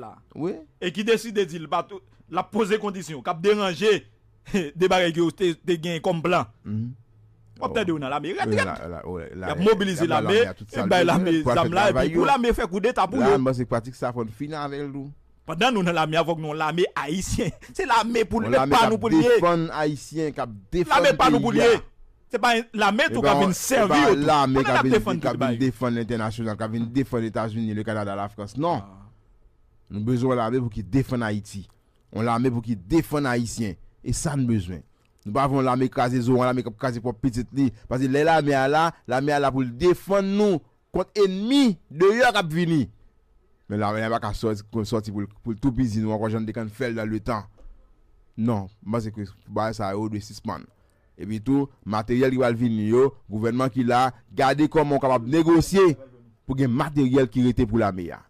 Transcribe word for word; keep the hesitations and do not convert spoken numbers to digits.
la, wi, e ki deside di l pa tou, l ap poze kondisyon k ap deranje de bagay ke yo te, te gen kòm plan. W ap tande yo nan lame rèd rèd. Y ap mobilize lame, y ap bay lame zam la, epi pou lame fè koudeta pou yo. M panse pratik sa fò n fini avè l tou. Pandan nou nan lame a, fòk nou yon lame ayisyen. Se lame pou l, e pa nou pou l ye. Defann ayisyen, k ap defann peyi a. Se pa lame tou k ap vin sèvi yo tou. Pandan n ap defann tout bagay. Defann lentènasyonal, k ap vin defann Etazini, le Kanada, la Frans. Non. Nou bezwen yon lame pou ki defann Ayiti. Yon lame pou ki defann ayisyen. E sa n bezwen. Nou pa vle yon lame kraze zo, yon lame k ap kraze pwòp pitit li. Paske lè lame a la, lame a la pou l defann nou kont enmi deyò k ap vini. Men lame a pa ka sòti, sòti pou l, pou l toupizi nou ankò jan l te konn fè l dan letan. Non, m panse ke bagay sa yo dwe sispann. Epi tou, materyèl ki pral vini yo, gouvènman ki la, gade kòman w kapab negosye pou gen materyèl ki rete pou lame a.